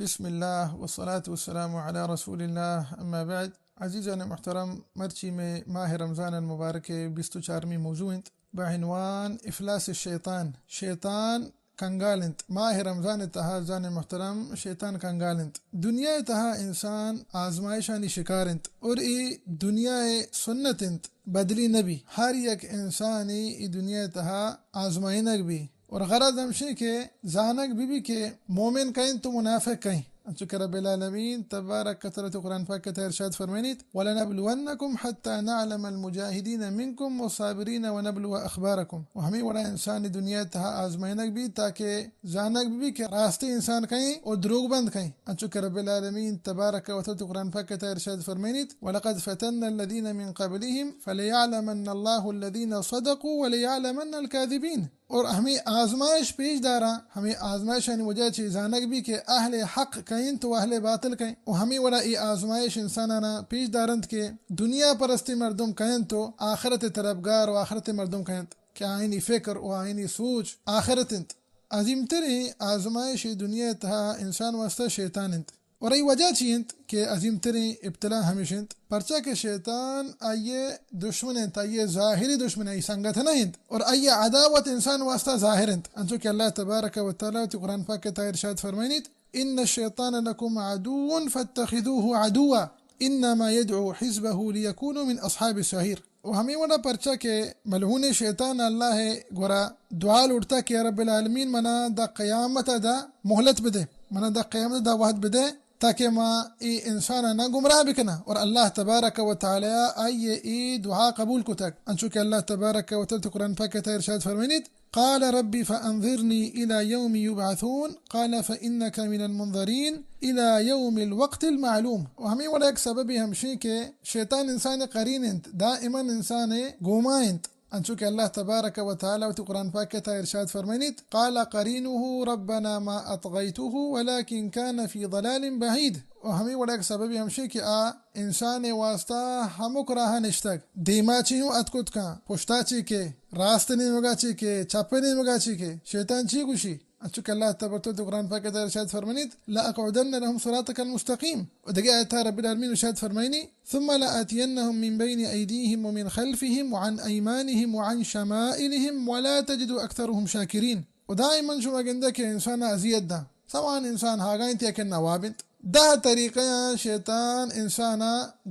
بسم اللہ والصلاة والسلام علی رسول اللہ، اما بعد۔ عزیزان محترم، مرچی میں ماہ رمضان المبارک بیست و چارمی موضوع انت بعنوان افلاس الشیطان۔ شیطان کنگال انت۔ ماہ رمضان تہا عزیزان محترم شیطان کنگال انت۔ دنیا تہا انسان آزمائشانی شکار انت اور ای دنیا سنت انت، بدلی نبی۔ ہر یک انسانی ای دنیا تہا آزمائنگ بی۔ اور غرض ہمشی کہ زانگ بہ بی کہ مومن کئے انت و منافق کئے انت۔ انچو کہ رب العالمین تبارک و تعالی قرآن پاک تہا ارشاد فرمائنیت، "ولنبلونکم حتی نعلم المجاہدین منکم والصابرین ونبلو اخبارکم۔" و ہمے وڑا انسان دنیا تہا آزمائنگ بی تاکہ زانگ بہ بی کہ راستی انسان کئے انت و دروگ بند کئے انت۔ انچو کہ رب العالمین تبارک و تعالی قرآن پاک تہا ارشاد فرمائنیت، "ولقد فتنا الذین من قبلهم فلیعلمن اللہ الذین صدقوا ولیعلمن الکاذبین۔" اور ہمے آزمائش پیش داراں، ہمے آزمائشانی وجہ چہ زانگ بی کہ اہل حق کئے انت و اہل باطل کئے انت۔ و ہمے وڑا ای آزمائش انسانانا پیش دارنت کہ دنیا پرستی مردم کئے انت و آخرت طلبگار و آخرت مردم کئے انت کہ آئینی فکر و آئینی سوچ آخرت انت۔ عظیم ترین آزمائش دنیا تہا انسان واسطہ شیطان انت۔ اور ای وجہ چی انت کہ عظیم ترین ابتلا ہمیش انت؟ پرچا کہ شیطان آئیے دشمن انت، آئیے ظاہری دشمن، آئی سنگت نہ انت، اور آئیے عداوت انسان واسطہ ظاہر انت۔ انچو کہ اللہ تبارک و تعالی وتی قرآن پاک تہا ارشاد فرمائنیت، "ان الشیطان لکم عدو فاتخذوه عدوا، انما یدعو حزبه لیکونوا من اصحاب السعیر۔" و ہمے وڑا پرچا کہ ملعون شیطان اللہ گورا دعا لوٹتا کہ یا رب العالمین، منا دا قیامت دا مہلت بدے، منا دا قیامت دا وہد بدے، تاکہ ما ای انسان نہ گمراہ بکناں۔ اور اللہ تبارک و تعالی آئیے ای دعا قبول کتگ۔ انچو کہ اللہ تبارک و تعالی قرآن پاک تہا ارشاد فرمائنیت، "قال رب فانظرنی الی یوم یبعثون، قال فانک من المنظرین الی یوم الوقت المعلوم۔" و ہمے وڑا یک سببی ہمشی کہ شیطان انسان قرین انت، دائما انسان گوما انت۔ انچو کہ اللہ تبارک و تعالی وتی قرآن پاک تہا ارشاد فرمائنیت، "قال قرینه ربنا ما اطغیته ولکن کان فی ضلال بعید۔" و ہمے وڑا یک سببی ہمشی کہ آ انسان واسطہ ہمک راہ نشتگ، دیما چی ہوں اتکت کن، پشتا چی کہ، راست نیمگا چی کہ، چپ نیمگا چی کہ، شیطان چی گوشی؟ انچو کہ اللہ تبارک و تعالی قرآن پاک تہا ارشاد فرمائنیت، "لاقعدن لهم صراطک المستقیم۔" و دگہ آیتا رب العالمین ارشاد فرمائنی، "ثم لآتینهم من بین ایدیهم ومن خلفهم وعن ایمانهم وعن شمائلهم ولا تجد اکثرهم شاکرین۔" و دائما شما گندے کہ انسان اذیت داں، سوان انسان ہاگا انت یا کہ نواب انت۔ دہ طریقہ شیطان انسان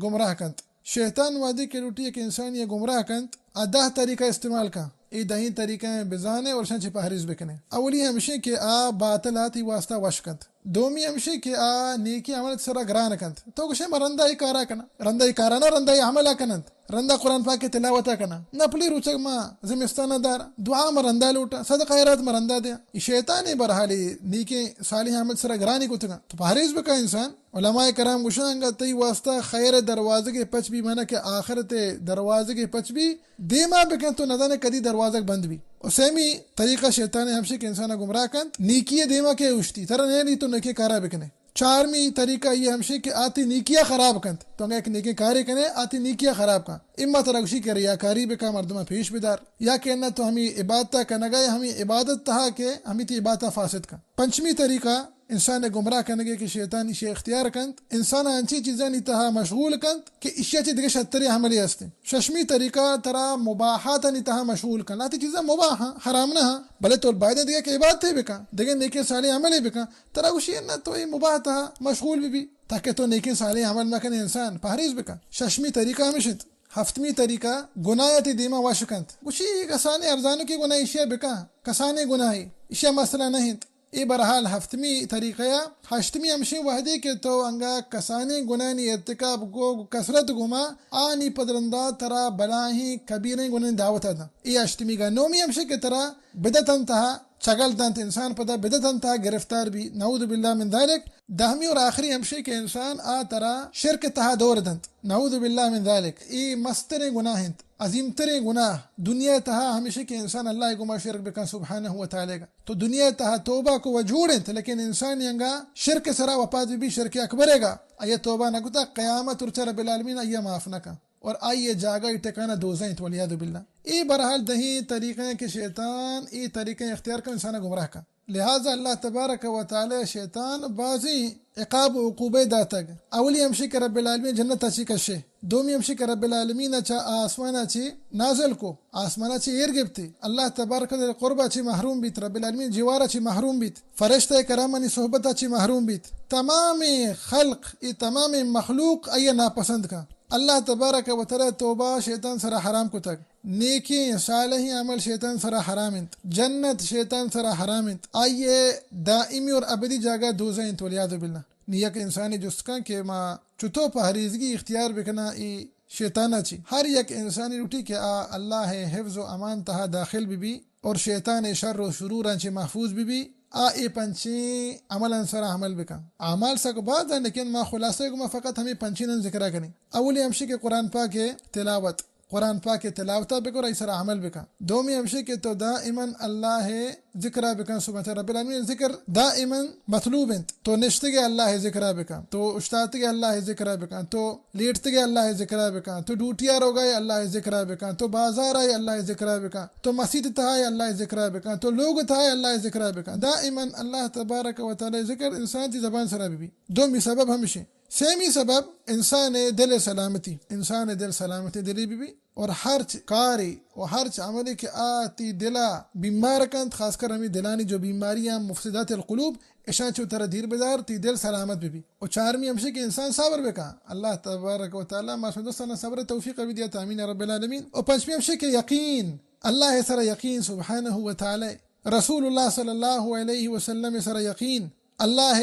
گمراہ کنت۔ شیطان وہدے کہ لوٹی یک انسانی گمراہ کنت، آ دہ طریقہ استعمال کن۔ اے دہیں طریقہ بزانے اور شان چہ پہریز بکنے۔ اولی ہمشی کہ آ باطل آتی واسطہ وش کنت۔ دومی ہمشی کہ آ نیکی عمل سرا گران کنت۔ تو گشے ما رندا ای کارا کنا۔ رندا ای کارا نہ، رندا ای عملا کننت۔ رندا قرآن پاک تلاوتا کنا۔ نپلی روچگ ما زمستان دار۔ دعا ما رندا لوٹا۔ صدقہ خیرات ما رندا دیا۔ ای شیطان برحالی نیکی صالح عمل سرا گرانی کتگا۔ تو پہریز بکا انسان۔ علماء کرام گوشاں، انگا تئی واسطہ خیر دروازگے پچ بی، مانا کہ آخرت دروازگے پچ بی، دیما بکن، تو نزانے کدی دروازگ بند بی۔ و سیمی طریقہ شیطان ہمشی کہ انسان گمراہ کنت، نیکی دیما کہ اوشتی، ترا نیلی تو نیکی کارا بکنے۔ چارمی طریقہ یہ ہمشی کہ آتی نیکیا خراب کنت، تو انگا ایک نیکی کارے کنے، آتی نیکیا خراب کن۔ اما ترا گوشی کہ ریاکاری بکا، مردمہ پیش بدار، یا کہ نہ تو ہمی عبادتا کنگا، ہمی عبادت تہا کہ ہمی تی عبادتا فاسد کن۔ پنچمی طریقہ انسان گمراہ کنگے کہ شیطان ایشی اختیار کنت، انسان انچی چیزانی تہا مشغول کنت کہ ایشی چی دگہ شتری عملی ہستیں۔ ششمی طریقہ ترا مباحاتانی تہا مشغول کن۔ آتی چیزاں مباح ہاں، حرام نہ ہاں، بلے تو باید دگہ کہ عبادتے بکن، دگہ نیکیں صالح عملے بکن۔ ترا گوشی نہ تو اے مباح تہا مشغول بی بی، تاکہ تو نیکیں صالح عمل مکن، انسان پہریز بکن۔ ششمی طریقہ ہمیش انت۔ ہفتمی طریقہ گناہ تی دیما وش کنت۔ گوشی کسانی ارزانو کی گناہ ایشی بکن، کسانی گناہی ایشی مسئلہ نہ انت۔ اے بہرحال ہفتمی طریقہ یا۔ ہشتمی ہمشی وہدے کہ تو انگا کسانیں گناہانی ارتکاب گو کثرت گوما، آنی پدرندا ترا بلاہیں کبیریں گناہانی دعوت داں۔ اے ہشتمی گا۔ نومی ہمشی کہ ترا بدعتاں تہا چگل دنت، انسان پدا بدعتاں تہا گرفتار بی، نعوذ باللہ من ذلک۔ دہمی اور آخری ہمشی کہ انسان آ ترا شرک تہا دور دنت، نعوذ باللہ من ذلک۔ اے مستریں گناہ انت۔ عظیم تریں گناہ دنیا تہا ہمیشی کہ انسان اللہ گما شرک بکن سبحانہ و تعالی گا۔ تو دنیا تہا توبہ کو و جوڑ انت، لیکن انسان انگا شرک سرا وپات بی، شرک اکبر گا۔ آیا توبہ نہ کتا، قیامت روچا رب العالمین آیا معاف نہ کن۔ اور آئی ءِ جاگہ، ٹکانہ دوزہ انت، والعیاذ باللہ۔ اے بہرحال دہیں طریقہ ہیں کہ شیطان اے طریقہ اختیار کن، انسان گمراہ کن۔ لہذا اللہ تبارک و تعالی شیطان بازیں عقاب و عقوبہ داتگ۔ اولی ہمشی کہ رب العالمین جنت ءَ چی کشے، دومی ہمشی کہ رب العالمین چہ آسمان ءَ چی نازل کو، آسمان ءَ چی ایر گپتے۔ اللہ تبارک و تعالی قرب ءَ چی محروم بیت، رب العالمین جوار ءَ چی محروم بیت، فرشتہ کرامانی صحبت ءَ چی محروم بیت۔ تمام خلق، اے تمام مخلوق آئی ءَ ناپسند کن۔ اللہ تبارک و تعالی توبہ شیطان سرا حرام کتگ، نیکیں صالحیں عمل شیطان سرا حرام انت، جنت شیطان سرا حرام انت، آئی ءِ دائمی اور ابدی جاگہ دوزہ انت، والعیاذ باللہ۔ نی یک انسانی جست کن کہ ما چتو پہریزگی اختیار بکناں اے شیطان ءَ چی۔ ہر یک انسانی لوٹی کہ آ اللہ ءِ حفظ و امان تہا داخل بہ بی اور شیطان ءِ شر و شروراں چی محفوظ بہ بی۔ آ اے پنچیں عملاں سرا عمل بکن۔ اعمال سک باز ہیں، لیکن ما خلاصہ گما فقط ہمیں پنچیناں ذکرہ کنیں۔ اولی ہمشی کہ قرآن پاک ءِ تلاوت، قرآن پاک ءِ تلاوتا بکن، آئی سرا عمل بکن۔ دومی ہمشی کہ تو دائماً اللہ ءِ ذکرا بکن، سبحانہ رب العالمین ذکر دائماً مطلوب انت۔ تو نشتگے اللہ ءِ ذکرا بکن، تو اشتاتگے اللہ ءِ ذکرا بکن، تو لیٹتگے اللہ ءِ ذکرا بکن، تو ڈیوٹیا روگائے اللہ ءِ ذکرا بکن، تو بازارائے اللہ ءِ ذکرا بکن، تو مسیت تہائے اللہ ءِ ذکرا بکن، تو لوگ تہائے اللہ ءِ ذکرا بکن۔ دائماً اللہ تبارک و تعالی ذکر انسان تی زبان سرا بہ بی۔ دومی سبب ہمشی۔ سیمی سبب انسان ءِ دل سلامتی، انسان ءِ دل سلامتی دلی بہ بی۔ اور ہرچ کارے و ہرچ عملے کہ آ تی دلا بیمار کنت، خاص کر ہمیں دلانی جو بیماریاں، مفسدات القلوب، اشاں چو ترا دیر بدار، تی دل سلامت بہ بی۔ و چارمی ہمشی کہ انسان صبر بکن۔ اللہ تبارک و تعالی ما شما دوستانا صبر توفیق بدیات، آمین رب العالمین۔ و پنچمی ہمشی کہ یقین، اللہ سرا یقین سبحانہ و تعالی، رسول اللہ صلی اللہ علیہ وسلم سرا یقین، اللہ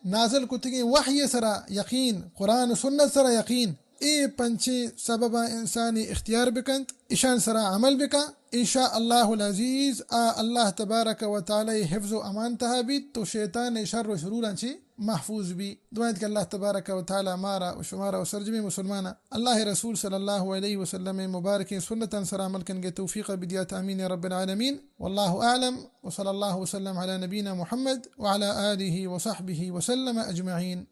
نازل کتگیں وحی سرا یقین، قرآن و سنت سرا یقین۔ اے پنچیں سبباں انسانی اختیار بکنت، اشان سرا عمل بکن۔ ان شاء اللہ العزیز آ اللہ تبارک و تعالی حفظ و امان تہا بیت تو شیطان شر و شروراں چی محفوظ بی۔ دعا انت کہ اللہ تبارک و تعالی مارا و شمارا و سرجمیں مسلماناں اللہ رسول صلی اللہ علیہ وسلم مبارکیں سنتاں سرا عمل کنگے توفیق بدیات، آمین رب العالمین۔ واللہ اعلم، وصلی اللہ وسلم علی نبینا محمد وعلی آلہ وصحبہ وسلم اجمعین۔